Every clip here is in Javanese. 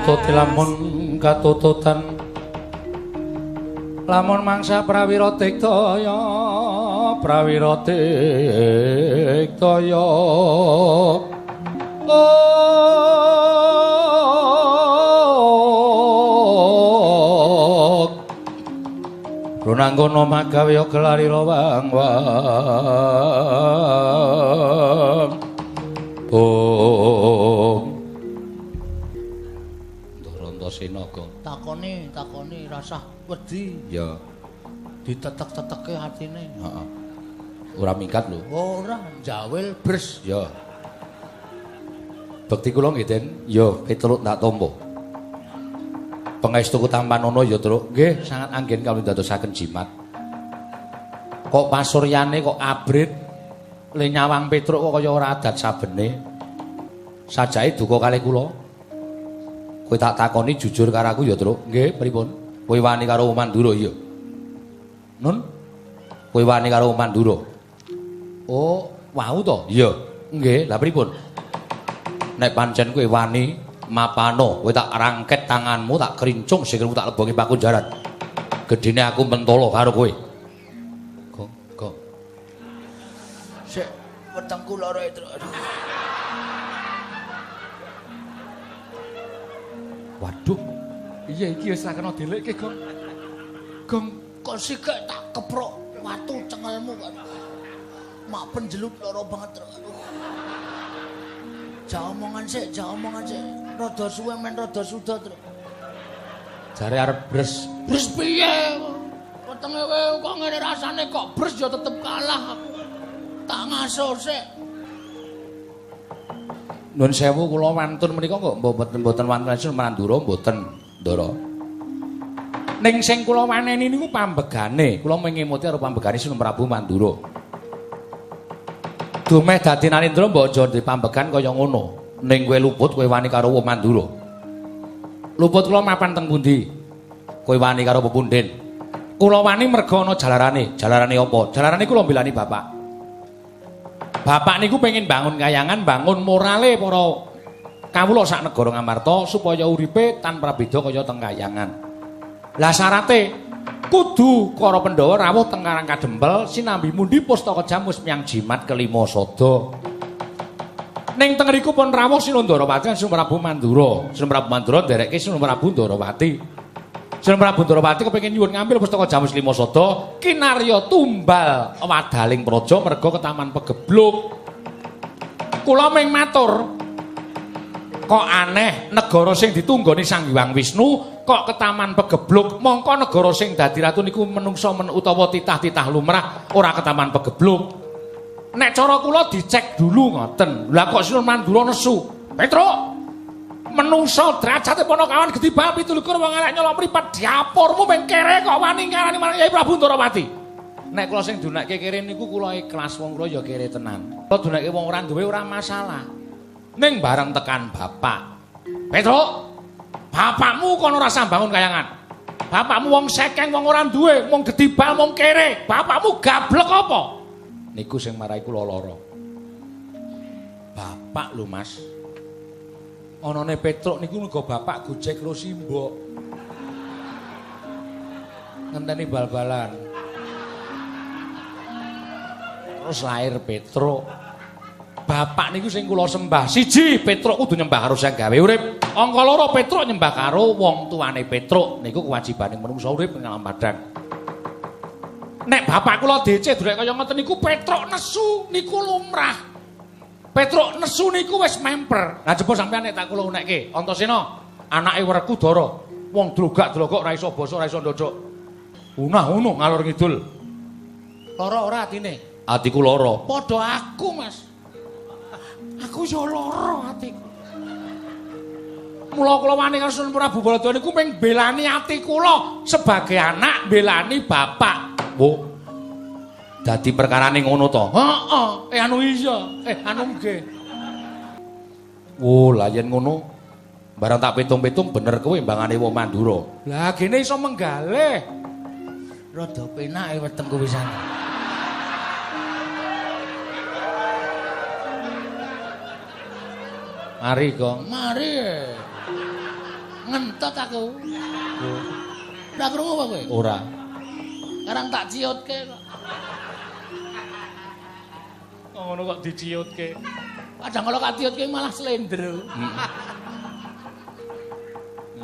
Ditututi lamun katututan lamun mangsa prawira tiktaya prawira tiktaya. Runanggono magawe gelari lowang wang. Bung Ndorantosena Gong. Takoni, takoni rasah wedi. Ya. Ditetek-teteke atine. Heeh. Ora minggat lho. Ora, jawil bres. Ya. Bekti kula nggih, Den. Ya, Petruk tak tampa. Pangestu tampanana ya, Truk. Nggih, sangat anggen kawula dadosaken jimat. Kok pasuryane kok abrit le nyawang Petruk kok kaya ora adat sabene. Sajake duka kalih kula. Kowe tak takoni jujur karo aku ya, Truk. Nggih, pripun? Kowe wani karo Mandura ya? Nun? Kowe wani karo Mandura? Oh, wau to? Iya. Nggih, lha pripun? Nek pancen kowe wani mapano, kowe tak rangket tanganmu, tak krincung sikilmu tak lebongi pakunjaran. Gedene aku mentolo karo kowe. Gong, gong. Sik, wetengku lara itu. Aduh. Waduh. Iya iki wis ra kena delekke, Gong. Gong, kok sikek tak keprok watu cengelmu kok. Mak penjelut lara banget. Aduh. Jak omongan sik, jak omongan sik. Rada suwe men rada suda, Truk. Jare arep bres. Bres piye? Wetenge kowe kok ngene rasane kok bres ya tetep kalah aku. Tak ngaso sik. Nuwun sewu kula wantun menika kok mboten wantun Mandura mboten, Ndara. Ning sing kula waneni niku pambegane. Kula mengemuti karo pambegane Sunan Prabu Mandura. Dumeh dadi Narendra mbok aja ndek pambegan kaya ngono. Ning kowe luput kowe wani karo wong Mandura. Luput kula mapan teng pundi? Kowe wani karo pepunden. Kula wani merga ana jalarane. Jalarane apa? Jalarane kula mbelani bapak. Bapak niku pengen bangun kayangan, bangun morale para kawula sak negara Ngamarta supaya uripe tanpa beda kaya teng kayangan. Lah syarate kudu para Pandhawa rawuh teng Karang Kadempel sinambi mundi pustaka jamus miyang jimat kelima sada. Ning teng riku pun rawuh Sinun Ndarawati lan Sinun Prabu Mandura. Sinun Prabu Mandura nderekke Sinun Prabu Ndarawati. Sinun Prabu Ndarawati kepengin nyuwun ngambil pustaka jamus lima sada kinarya tumbal wadaling praja merga ketaman pegebluk. Kula ming matur, kok aneh negara sing ditunggoni Sang Hyang Wisnu kok ketaman pegebluk, mongko negara sing dadi ratu niku menungsa men utawa titah-titah lumrah ora ketaman pegebluk. Nek cara kula dicek dulu ngoten. Lah kok Sinun Mandura nesu? Petruk, menungsa derajate Panakawan gedhi bab 27 wong elek nyolok mripat diapurmu ping kere kok wani ngarani marang Kyai Prabu Ndarawati. Nek kula sing dunekke kere niku kula ikhlas, wong kula ya kere tenan. Kula dunekke wong ora duwe ora masalah. Ning bareng tekan bapak. Petruk, bapakmu kono ora bangun kayangan. Bapakmu wong sekeng, wong ora duwe, wong gedibal, wong kere. Bapakmu gablek apa? Niku sing marai kula lara. Bapak lho, Mas. Anane Petruk niku uga bapak gojek karo simbok. Ngenteni bal-balan. Terus lahir Petruk. Bapak niku sing kula sembah. Siji, Petruk kudu nyembah karo sing gawe urip. Angka loro, Petruk nyembah karo wong tuane Petruk. Niku kewajibane manungsa urip ing alam padang. Nek bapak kula DC durek kaya ngoten niku Petruk nesu niku lumrah. Petruk nesu niku wis memper. Lah jebul sampean nek tak kula unekke, Antasena, anake Werkudara, wong drogak-drogok ora iso basa, ora iso ndodok. Unah-unuh ngalor ngidul. Lara ora atine? Atiku lara. Padha aku, Mas. Aku yo lara atiku. Mula kula wani karo Sunan Prabu Baladewa niku mung belani ati kula sebagai anak belani bapak. Wo. Dadi perkarane ngono to? Heeh. Anu iya. Anu nggih. Wo, lah yen ngono barang tak pitung-pitung bener kowe mbangane wong Mandura. Lah gene iso menggalih. Rada penake wetengku pisan. Mari, Gong. Mari. Ngentot aku. Ora krungu apa kowe? Ora. Sekarang tak ciutke kok. Ngono kok diciutke. Kadang kalau tak ciutke malah slendro.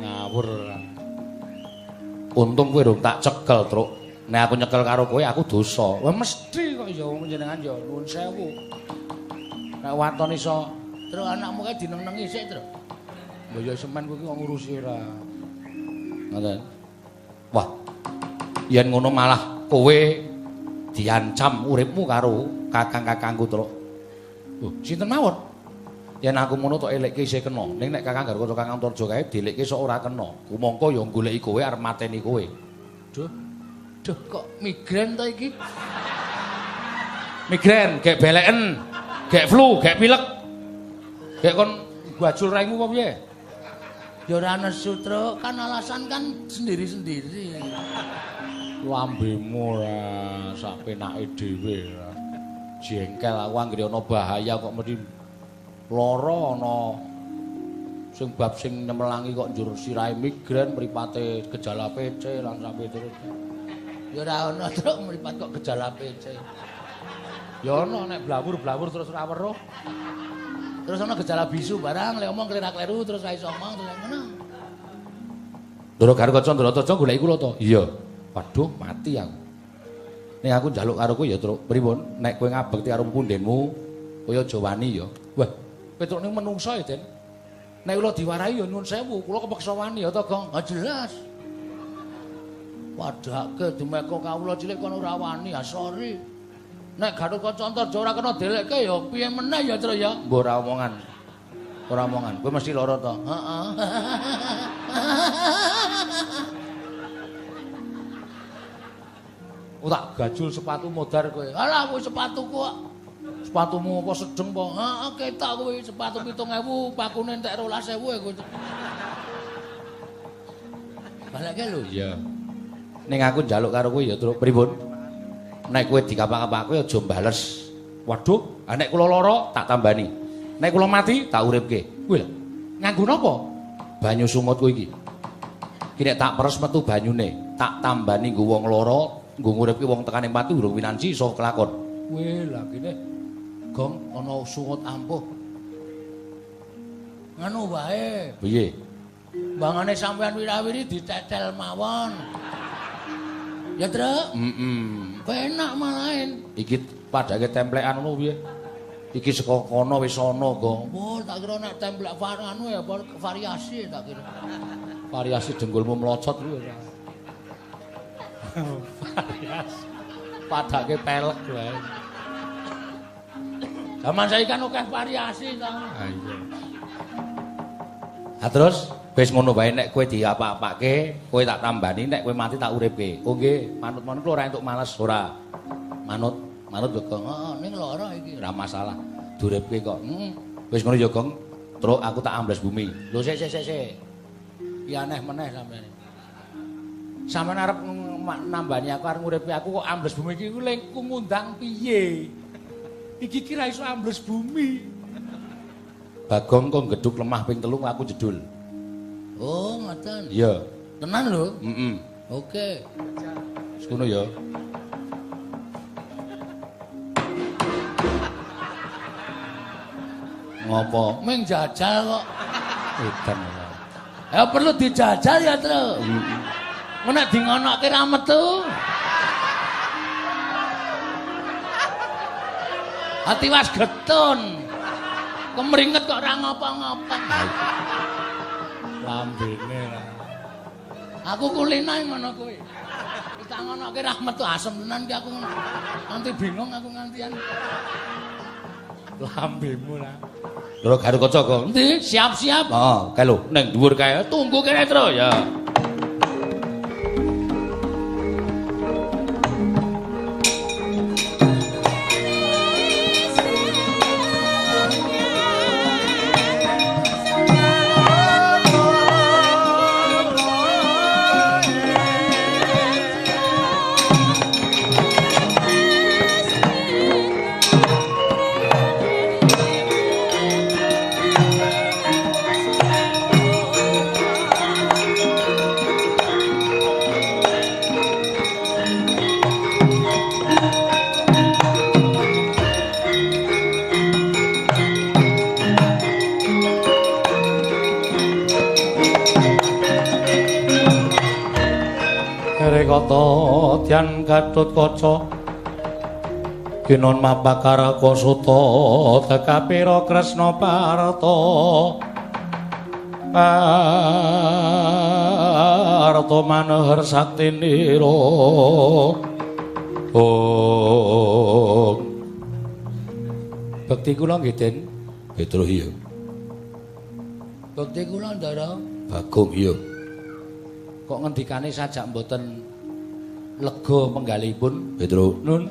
Ngawur. Untung kowe rung tak cekel, Truk. Nek aku nyekel karo kowe aku dosa. Wah mesti kok ya jenengan ya nuwun sewu. Nek waton iso, Truk anakmu kae dineng-nengi sik, Truk. Mbok ya semen kowe iki kok ngurusi ora. Ngoten. Wah. Yen ngono malah kowe diancam uripmu karo kakang-kakangku, Truk. Lho, sinten mawon? Yen aku ngono tok elekke isih kena. Ning nek Kakang Garwa Kakang Antarja kae dielekke sok ora kena. Kumangka ya goleki kowe arep mateni kowe. Duh. Duh kok migrain ta iki? Migrain, gek beleken, gek flu, gek pilek. Gek kon gajul raimu apa piye? Ya ora nesu, Truk. Kan alasan kan sendiri-sendiri. Lambemu ora sak penake dhewe. Jengkel aku anggere ana bahaya kok mesti lara ana sing bab sing nyemelangi kok njur sirahe migrain, mripate gejala PC lan sampe terus. Ya ora ana, Truk, mripat kok gejala PC. Ya ana nek blawur-blawur terus ora weruh. Terus ana gejala bisu barang, lek omong kleru-kleru terus ra iso omong terus ngono. Ndoro Garwa Candrataja goleki kula to? Iya. Waduh, mati aku. Nek aku njaluk karo kowe ya, Truk. Pripun? Nek kowe ngabekti karo pundhenmu, kowe aja wani ya. Wah, Petruk niku menungso ya, Den. Nek kula diwarahi ya nyuwun sewu, kula kepeksa wani ya to, Gong. Ha jelas. Padhake dumeka kawula cilik kono ora wani, ah sorry. Nek Gatot Kaca Antarja ora kena delekke ya piye meneh ya, Truk ya. Mbok ora omongan. Ora omongan. Kowe mesti lara to? Heeh. Oh, tak gajul sepatu modar kowe. Alah kuwi sepatuku kok. Sepatumu apa sedeng apa? Heeh, ketok kuwi sepatu 7.000, pakune entek 12.000 ya kuwi. Balekke lho. Iya. Ning aku njaluk karo kowe ya, Truk. Pripun? Nek kowe dikapak-kapake aja bales. Waduh, nek kula lara tak tambani. Nek kula mati tak uripke. Kuwi lho. Nganggo napa? Banyu sumutku iki. Iki nek tak peres metu banyune, tak tambani nggo wong lara, nggo nguripke wong tekane pati urung winanci iso kelakon. Weh, lha kene Gong ana sungut ampuh. Ngono wae. Piye? Bangane sampean wirawiri ditetel mawon. Ya, Truk? Heeh. Penak malahin. Iki padake templekan ngono piye? Iki saka kono wis ana, Gong. Oh, tak kira nek templek anu ya variasi tak kira. Variasi dengkulmu mlocot kuwi ora. Variasi. Padake pelek wae. Zaman saiki kan akeh variasi ta. Ha iya. Ha terus wis ngono wae nek kowe diapa-apake, kowe tak tambani, nek kowe mati tak uripke. Oh nggih, manut-manut ora entuk males ora. Manut, manut lho, Gong. Heeh, ning lara iki. Ora masalah. Duripke kok. Heeh. Wis ngono ya, Gong. Truk aku tak ambles bumi. Lho sik sik sik sik. Iki aneh meneh sampeyan. Sampeyan arep nambani aku arep nguripke aku kok ambles bumi iki lengku ngundang piye? Iki ki ra iso ambles bumi. Bagong kok ngeduk lemah ping 3 aku jedul. Oh, ngoten. Iya. Tenan lho? Heeh. Oke. Wis ngono ya. Ngopo? Ming jajal kok. Edan ora. Ya perlu dijajal ya, Truk. Heeh. Nek di ngonokke ra metu. Ati was getun. Kemringet kok ora ngapa-ngapa. Lambene ra. Aku kulinae ngono kuwi. Tak ngonokke ra metu asem tenan ki aku ngono. Nganti bingung aku ngantian. Lambemu ra. Lho Garwa Kaca kok. Endi? Siap-siap. Heeh, kae lho ning dhuwur kae. Tunggu kene, Truk ya. Thank you. Rekata Dyan Gatotkaca Kinon Mapakaraka Suta Tekapira Kresna Parta Arta Manohar Saktinira. Om. Bekti kula nggih Den Petro iya. Bekti kula Ndara Bagong iya. Kok ngendikane sajak mboten lega penggalihipun Petro? Nun.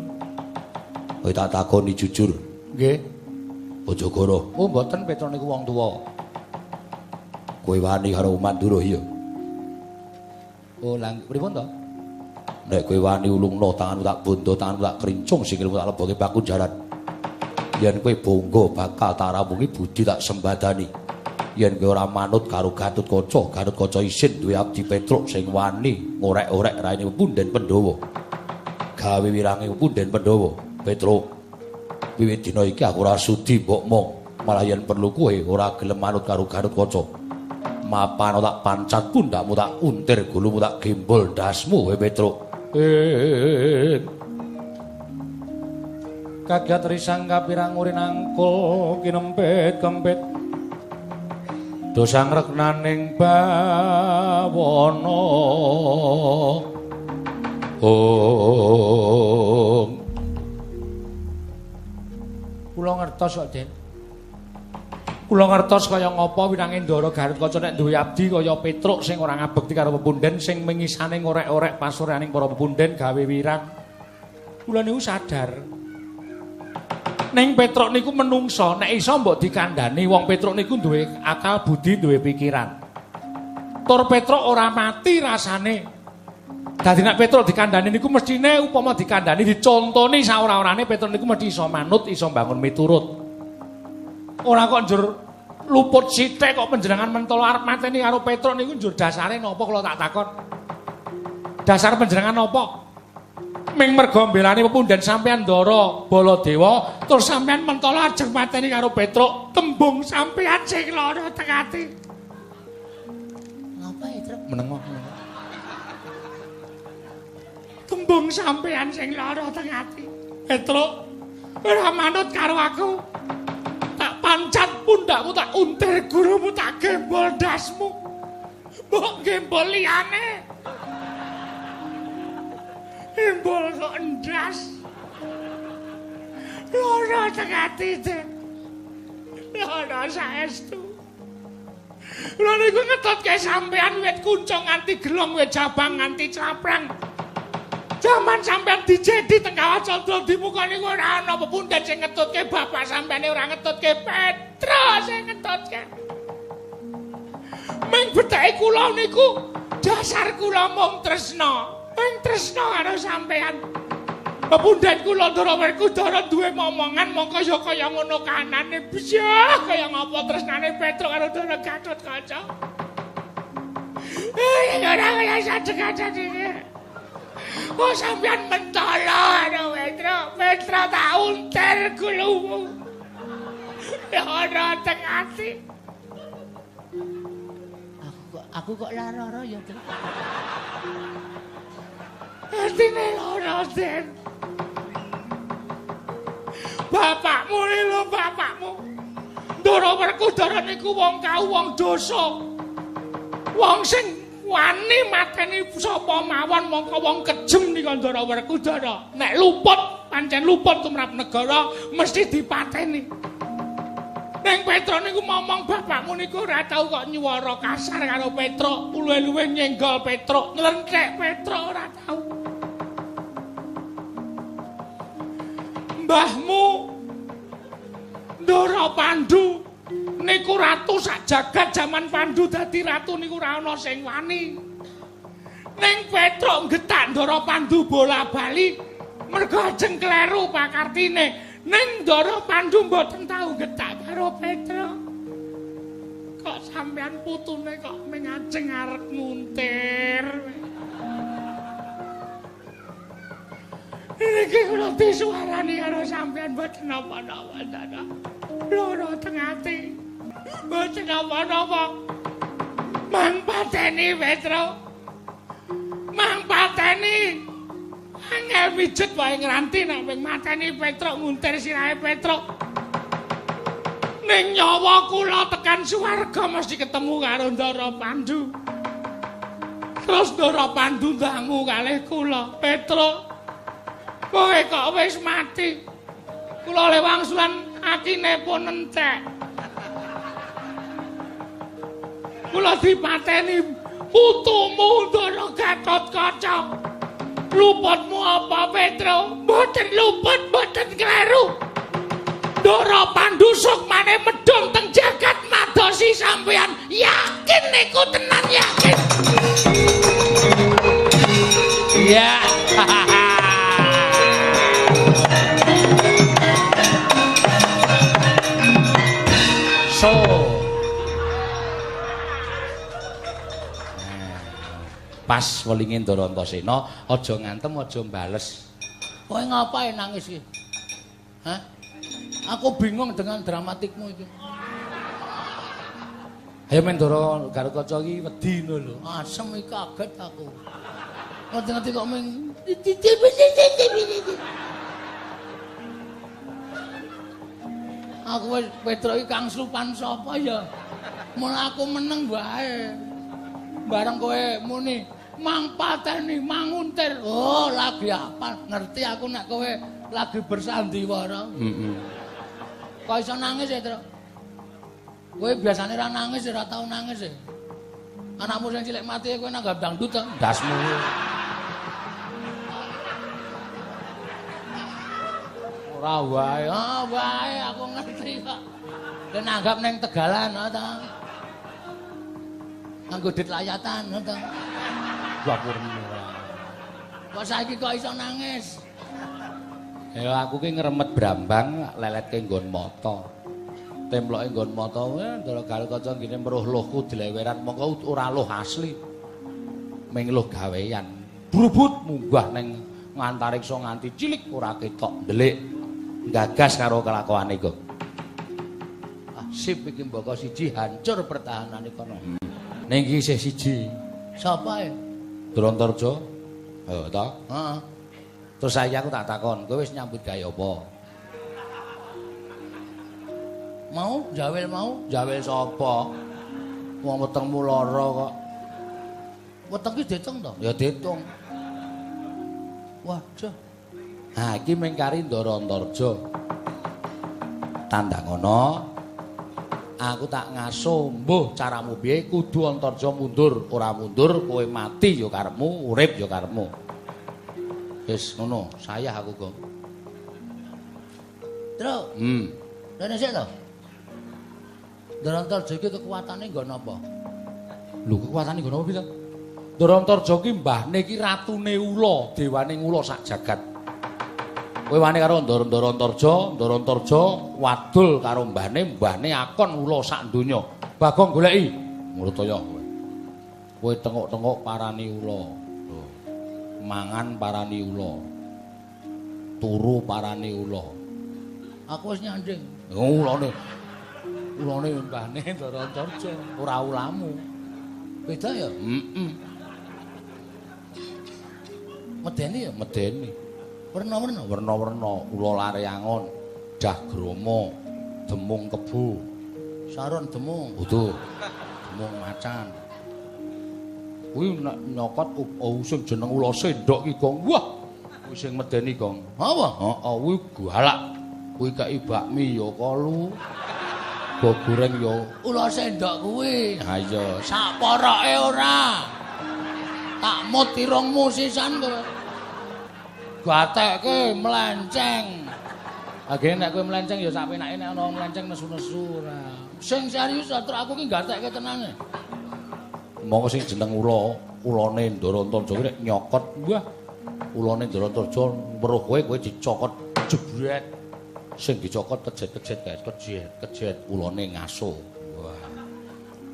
Kowe tak takoni jujur. Nggih. Aja goro. Oh mboten, Petro niku wong tuwa. Kowe wani karo Mandura iya. Oh lha pripun to? Nek kowe wani ulungno tanganmu tak bondo, tanganmu tak krincung, sikilmu tak leboke pakunjaran. Yen kowe bonggo bakal tak rampungi budi tak sembadani. Yen kowe ora manut karo Gatotkaca, Gatotkaca isin duwe abdi Petruk sing wani ngorek-orek raine punden Pandhawa. Gawe wirange punden Pandhawa. Petruk, wiwit dina iki aku ora sudi mbok mong, malah yen perlu kowe ora gelem manut karo Gatotkaca. Mapano tak pancat pundakmu tak untir gulumu tak gembol ndasmu kowe Petruk. Kagiat risang kapirang urin angkul kinempit kempit dosang reknaning bawana. Om. Kula ngertos kok Den. Kula ngertos kaya ngapa winange Ndara Gatotkaca nek duwe abdi kaya Petruk sing ora ngabekti karo pepunden sing mengisane ngorek-orek pasuryaning para pepunden gawe wirang. Kula niku sadar. Ning Petruk niku menungso, nek iso mbok dikandhani wong Petruk niku duwe akal budi, duwe pikiran. Tur Petruk ora mati rasane. Dadi nek Petruk dikandhani niku mestine upama dikandhani dicontoni saora-orane Petruk niku mesti iso manut, iso mbangun miturut. Ora kok njur luput sithik kok panjenengan mentolo arep mateni karo Petruk niku njur dasare napa kula tak takon. Dasar panjenengan napa? Ming merga mbelani pepunden sampean Ndara Baladewa terus sampean mentolo ajeng mateni karo Petruk, tembung sampean sing lara teng ati. Ngapa ya, Truk? Meneng. Tembung sampean sing lara teng ati. Petruk ora manut karo aku. Tak pancat pundakmu, tak untir gurumu, tak gembol dasmu. Mbok gembol liyane. Gembol kok endas. Lara teng ati, Den. Lara saestu. Lha niku ngetutke sampean wit kuncung nganti gelong, wit jabang nganti claprang. Jaman sampean dijedi teng Kawah Candra Dimuka niku ora ana pepunden sing ngetutke, bapak sampeane ora ngetutke, Petro sing ngetutke. Ming betheke kula niku dasar kula mung tresna. Ming tresna karo sampean. Pepunden kula Ndara Werkudara duwe momongan mongko ya kaya ngono kanane. Bisyah kaya ngapa tresnane Petro karo Ndara Gatotkaca. Ora kaya sadeg-sadeg iki. Oh sampean mentolo karo Petro, Petro tak untir gulumu. Ora teng ati. Aku kok lara ya, Tru. Atine lara, Den. Bapakmu lho, bapakmu. Ndara Werkudara niku wong kau wong dosa. Wong sing wani mateni sapa mawon mongko wong kejem nika Ndara Werkudara. Nek luput, pancen luput tumrap negara mesti dipateni. Ning Petro niku momong bapakmu niku ora tau kok nyuwara kasar karo Petro, luwe-luwe nyenggol Petro, nglenthek Petro ora tau. Mbahmu Ndara Pandu niku ratu sak jagat, jaman Pandu dadi ratu niku ora ana sing wani. Ning Petruk nggetak Ndara Pandu bola-bali mergo ajeng kleru pakartine. Ning Ndara Pandu mboten tau nggetak karo Petruk. Kok sampean putune kok ming ajeng arep nguntir. Niki kula disuwarani karo sampean mboten napa-napa, Ndara. Lara teng ati. Mboten napa-napa. Mang pateni Petruk. Mang pateni Mateni. Angel mijet wae ngranti nek wing mateni Petruk nguntir sirahe Petruk. Ning nyawa kula tekan swarga mesti ketemu karo Ndara Pandu. Terus Ndara Pandu ndangu kalih kula, Petruk. Kowe kok wis mati. Kula le wangsulan akine pun entek. Kula dipateni putumu Ndara Gatotkaca. Luputmu apa Petruk? Mboten luput, mboten kleru. Ndara Pandu sukmane medhun teng jagat madosi sampeyan. Yakin niku tenan yakin. Iya. So. Pas welinge Ndara Antasena aja ngantem aja bales. Kowe ngapain nangis iki? Hah? Aku bingung dengan dramatikmu itu. Ayo men Ndara Gatotkaca iki wedi ngono lho. Asem iki kaget aku. Ngerti-ngerti kok ming aku wis Petruk iki kang slupan sapa ya? Mun aku meneng wae. Bareng kowe muni mang pateni, manguntir. Oh, lagi apa? Ngerti aku nek kowe lagi bersandiwara. Heeh. Kok iso nangis ya, Truk? Kowe biasane ora nangis, ora tau nangis ya. Anakmu sing cilik mati kowe nanggap dangdut to? Ndasmu. Ora wae, ah wae aku ngerti kok. Kowe nanggap ning Tegalan ta? Nganggo dit layatan to. Dapurmu. Kok saiki kok iso nangis? Ya aku ki ngremet brambang leletke nggon mata. Temploke nggon mata, Ndara Gatotkaca ngene meruh luhku dileweran mongko ora luh asli. Ming luh gawean. Brubut munggah ning ngantariksa nganti cilik ora ketok ndelik. Gagas karo kelakuane kok. Ah sip iki mboko siji hancur pertahanane kono. Ning iki isih siji. Sapa e? Ndrantarja. Ha ta? Heeh. Terus saiki aku tak takon, kowe wis nyambut gawe apa? Mau jawil mau? Jawil sapa? Wong wetengmu lara kok. Weteng ki ditung to? Ya ditung. Waduh. Ha iki mung kari Ndara Antarja. Tandang ana aku tak ngaso mbuh caramu piye kudu Antarja mundur, ora mundur kowe mati ya karepmu, urip ya karepmu. Wis ngono, sayah aku kok. Truk. Rene sik to. Ndara Antarja iki kekuatane nggon apa? Lho kekuatane nggon apa piye to? Ndara Antarja ki mbahne ki ratune ula, dewane ula sak jagat. Kowe wani karo Ndara Antarja, Ndara Antarja wadul karo mbahne, mbahne akon ula sak donya. Bagong goleki Mrutaya kowe. Kowe tengok-tengok parani ula. Lho. Mangan parani ula. Turu parani ula. Aku wis nyanding. Ulane. Ulane mbahne Ndara Antarja, ora ulamu. Beda ya? Heeh. Medeni ya? Medeni. Werna-werna, werna-werna, ula lareangon, dah grama, demung kebu, saron demung, utuh, demung macan. Kuwi nek nyokot sing jeneng ula sendok ki, Gong. Wah, kuwi sing medeni, Gong. Apa? Heeh, kuwi galak. Kuwi kei bakmi ya kolu. Go goreng ya ula sendok kuwi. Ha iya, sak poroke ora. Tak mut irungmu sisan kowe. Gatekke melenceng. Agene nek kowe melenceng ya sak penake nek ana melenceng nesu-nesu ora. Sing serius truk aku ki gatekke tenane. Monggo sing jeneng ula, ulane Ndara Antarja ki nek nyokot, wah. Ulane Ndara Antarja weruh kowe, kowe dicokot jebret. Sing dicokot kejet-kejet kae, kejet-kejet ulane ngaso. Wah.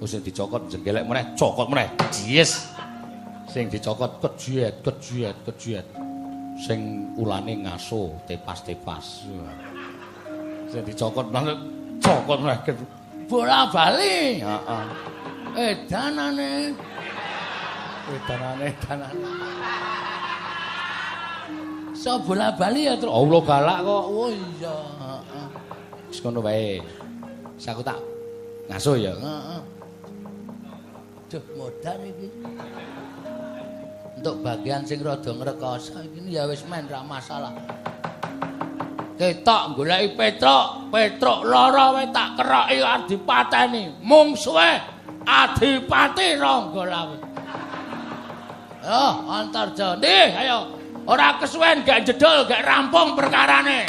Wis sing dicokot jenggelek meneh, cokot meneh. Yes. Sing dicokot kejet, kejet, kejet. Sing ulane ngaso tepas-tepas. Sing dicokot nang cokot meneh bola bali. Heeh. Edanane. Edanane, edanane. So bola-bali ya, Truk. Allah galak kok. Oh iya, heeh. Wis ngono wae. Wis aku tak ngasuh ya. Heeh. Duh, modar iki. Untuk bagian sing rada ngrekoso iki ya wis men ra masalah. Ketok goleki Petruk, Petruk lara wae tak keroki arep dipateni. Mungsuhe Adipati Ranggalawe. Oh, Antarja. Nih, ayo. Ora kesuwen gak jedul, gak rampung perkarane.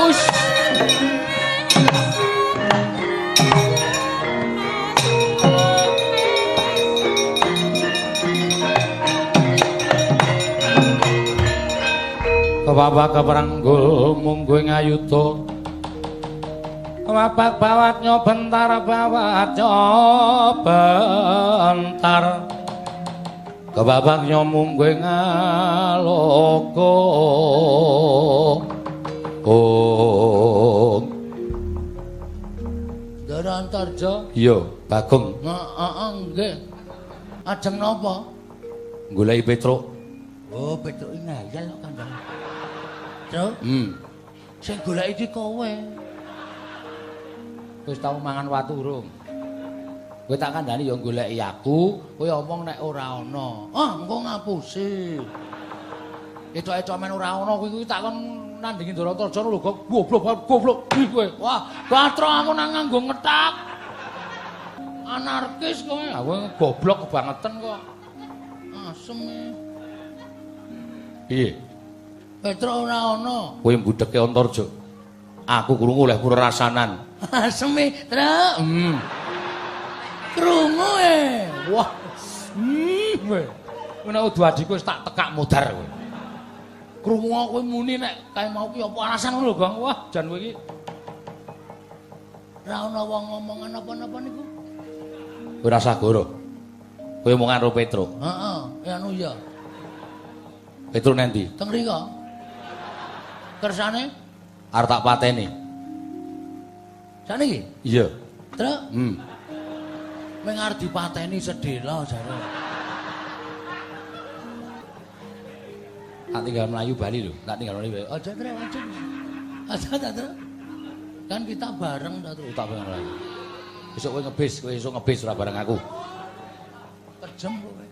Us. Kewabak kepranggul mungguh ngayuda. Kewabak bawat nyobentar bawat nyobentar. Kewabak nyomungguh ngaloko. Oh. Ndara Antarja. Iya, Bagong. Heeh, nggih. Ajeng napa? Goleki Petruk. Oh, Petruk ngayal kok kandhane. Truk? Sing golek iki kowe. Wis tau mangan watu urung? Kowe tak kandhani ya goleki aku, kowe omong nek ora ana. Ah, engko ngapusi. Etok-etok men ora ana kuwi tak kon nandingi Ndara Antarja lho goblok goblok kuwi kowe. Wah, bathok aku nang nganggo ngethak. Anarkis kowe. Aku goblok kebangetan kok. Asem. Piye? Petruk ora ana. Kowe mbudheke Antarja. Aku krungu oleh purrasanan. Aseme, Truk. Krungu e. Wah. Kowe. Nek udu adhiku wis tak tekak modar kowe. Krungu kowe muni nek kae mau ki apa alasan ngono lho, Gong. Wah, jan kowe iki ora ana wong ngomongan apa-apa niku. Kowe ora usah goro. Kowe omongan karo Petruk. Heeh, ya anu ya. Petruk nendi? Teng mriko. Kersane arep tak pateni. Saniki? Iya. Truk? Meng arep dipateni sedhela jare. Tak tinggal mlayu bali lho, tak tinggal mlayu bali. Aja Truk, aja. Aja ta, Truk. Kan kita bareng ta, Truk. Tak bareng mlayu. Besok kowe ngebis, kowe esuk ngebis ora bareng aku. Kejem kowe.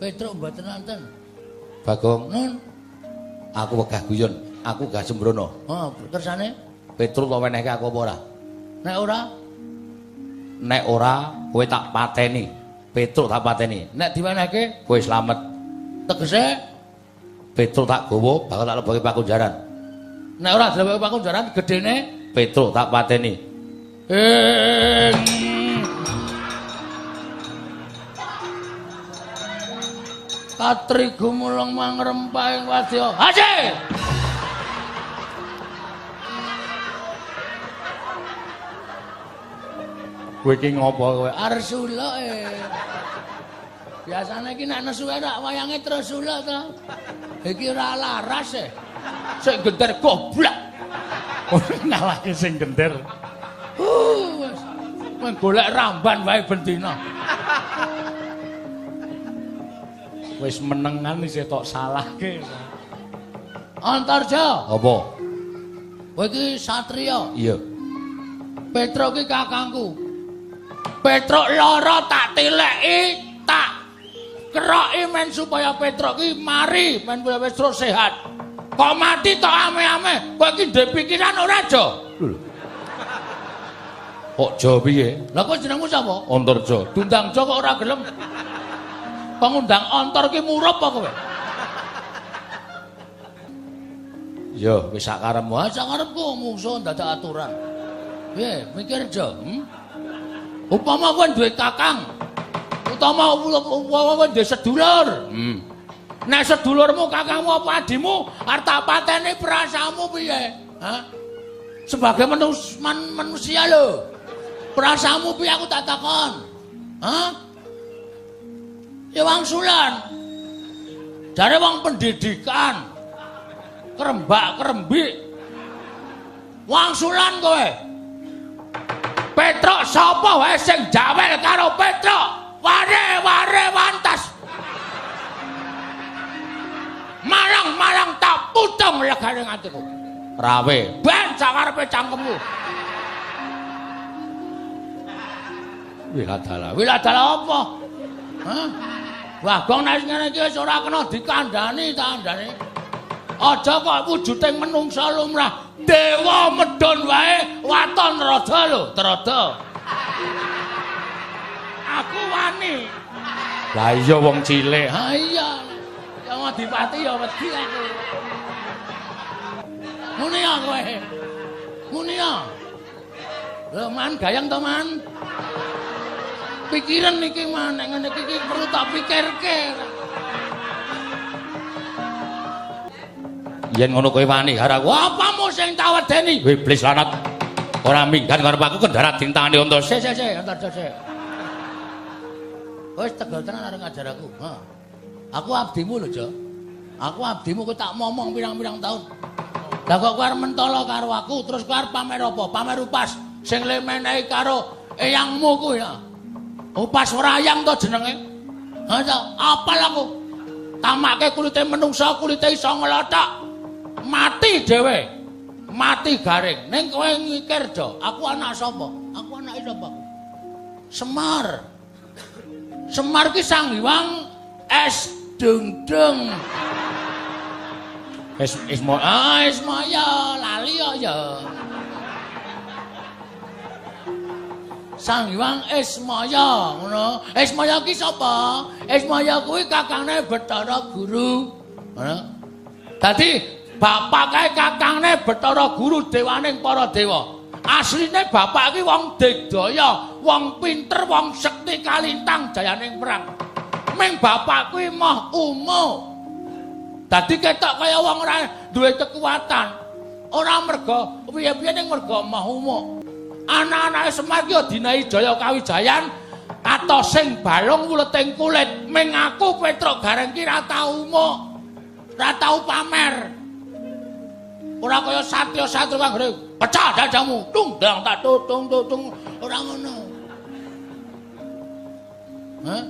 Petruk mboten nonton. Bagong, nun, aku wegah guyon, aku gak sembrono. Oh, kersane? Petruk tak wenehke aku apa ora? Nek ora? Nek ora, kowe tak pateni. Petruk tak pateni. Nek diwenehke, kowe slamet. Tegese Petruk tak gawa, bakal tak lebokke pakunjaran. Nek ora dilebokke pakunjaran, gedene Petruk tak pateni. Katri gumulung mangrempah ing wadya. Haji! Kowe iki ngopo kowe? Arep suluk e. Biasane iki nek nesu ora wayange terus suluk to. Iki ora laras e. Sing gender goblok. Ngalahke sing gender. Wis. Mung golek ramban wae ben dina. Wis menengan isih tok salahke. Antarja. Apa? Kowe iki satriya. Iya. Petruk iki kakangku. Petruk lara tak tileki, tak keroki men supaya Petruk iki mari, men supaya Petruk sehat. Kok mati tok ame-ame? Kowe iki ndek pikiran ora, Jo? Lho. Kok Jo piye? Lah kok jenengmu sapa? Antarja. Dundang Jo kok ora gelem. Pengundang Antar ki murup apa kowe? Ya, wis sak karepmu. Ah, sak karepku mungsuh ndadak aturan. Piye, mikir Jo? Upama kowe duwe kakang, utama upama kowe duwe sedulur. Nek sedulurmu, kakangmu apa adimu arep tak pateni perasaanmu piye? Hah? Sebagai manusia lho. Perasaanmu piye aku tak takon? Hah? Ya wangsulan. Jare wong pendidikan. Kerembak-kerembik. Wangsulan kowe. Petruk sapa wae sing jawel karo Petruk? Ware-ware wantas. Malang-malang tak putung legane atiku. Rawe. Ben sakarepe cangkemmu. Wiladala. Wiladala apa? Hah? Bagong nek ngene iki wis ora kena dikandhani ta kandhane. Aja kok wujuding menungsa lumrah. Dewa medhun wae waton rada lho, trada. Aku wani. Lah iya wong cilik. Ha iya. Ya Adipati ya wedi aku. Muni ya kowe. Muni ya. Lho man gayeng to man. Pikiran iki man nek ngene iki perlu tak pikirke. Yen ngono kowe wani karo aku. Apamu sing tak wedeni? Iblis lanat. Ora minggat karo aku kendharat dintane Antasya. Sik sik sik Antasya sik. Wis tegel tenan arep ngajar aku. Ha. Aku abdimu lho, Jo. Aku abdimu kowe tak momong pirang-pirang taun. Lah kok kowe arep mentolo karo aku terus kowe arep pamer apa? Pamer upas sing le menehi karo eyangmu kuwi ya. Upas wrayang to jenenge. Ha ta, apal aku. Tamake kulite menungsa, kulite iso nglothok. Mati dhewe. Mati garing. Ning kowe mikir, Jo, aku anak sapa? Aku anake sapa? Semar. Semar ki Sang Hyang Es Dengdeng. Es Isma ah Ismaya lali kok ya. Sang Hyang Ismaya ngono. Ismaya ki sapa? Ismaya kuwi kakangne Bathara Guru. Ngono. Dadi bapak kae kakangne Bathara Guru dewaning para dewa. Asline bapak ki wong digdaya, wong pinter, wong sekti kalintang jayaning perang. Ming bapak kuwi moh umo. Dadi ketok kaya wong ora duwe kekuatan. Ora merga piye-piye ning merga moh umo. Anak-anake Semar ki dinahi jaya kawijayan atosing balung wuleting kulit. Ming aku Petruk Gareng ki ra tau umuk. Ra tau pamer. Ora kaya satya-satya kang pecah dadamu, tung dang tak tutung tutung ora ngono. Hah?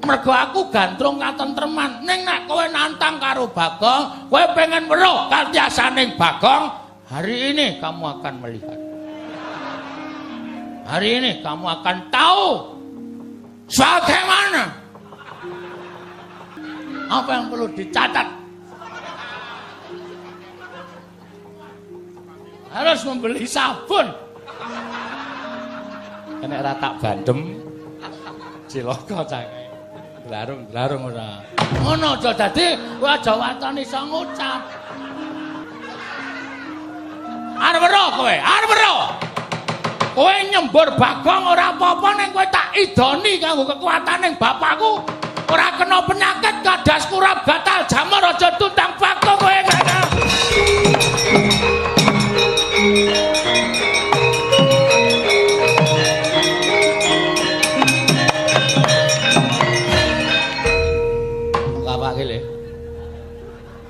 Mergo aku gandrung katentreman. Ning nek kowe nantang karo Bagong, kowe pengen weruh katiasaning Bagong, hari ini kamu akan melihat. Hari ini kamu akan tahu bagaimana apa yang perlu dicatat. Harus membeli sabun. Nek ora tak bandem cilaka cah. Dlarung-dlarung ora. Ngono aja dadi kowe aja waton iso ngucap. Arep weruh kowe, arep weruh. Kowe nyembur Bagong ora apa-apa ning kowe tak idoni kanggo kekuatan ning bapakku. Ora kena penyakit kadas kurap gatal jamur aja tuntang Bagong kowe. Ngapake le?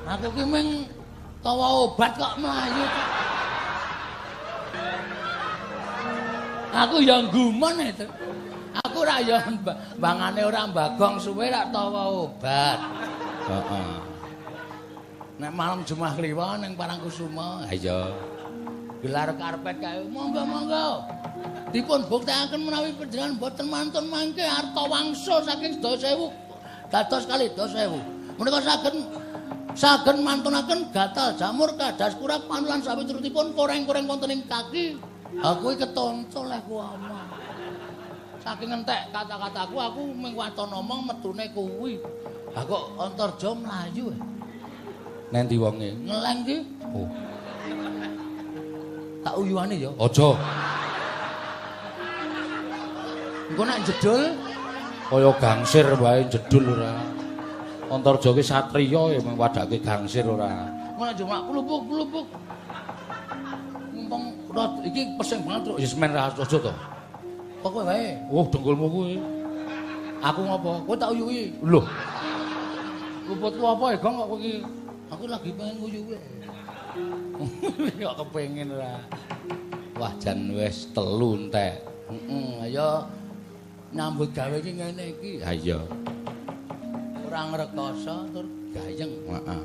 Aku ki mung tawa obat kok mlayu. Aku ya gumun itu. Aku ora ya bangane ora Bagong suwe rak tawa obat. Heeh. Nek malam Jumat Kliwon ning Parangkusuma, ha iya. Gelar karpet kae monggo-monggo. Dipun buktekaken menawi panjenengan boten mantun mangke arta wangsul saking 10.000 dados kalih 10.000. Menika saged mantunaken gatal jamur kadas kurap panulan sawiturutipun koreng-koreng wonten ing kaki. Aku iki ketonco leh ku omong. Saking entek kata-kataku aku mung waton omong metune kuwi. Lah kok Antarja mlayu. Nendi wonge? Ngeleng ki. Oh. Tak uyuane ya. Aja. Engko nek jedul kaya gangsir wae jedul ora. Antarja ki satriya ya mung wadake gangsir ora. Engko nek cuma klupuk-klupuk. Mumpung iki pesing banget truk. Ya semen ra aja to. Kok kowe wae. Oh, dengkulmu kuwi. Aku ngopo? Kowe tak uyuhi. Lho. Luputku apa ya, Gong kok kowe iki? Aku lagi pengen nguyuhe. Kok kepengin ora. Wah, jan wis telu entek. Heeh, ayo nyambut gawe iki ngene iki. Ha iya. Ora ngrekoso tur gayeng. Heeh.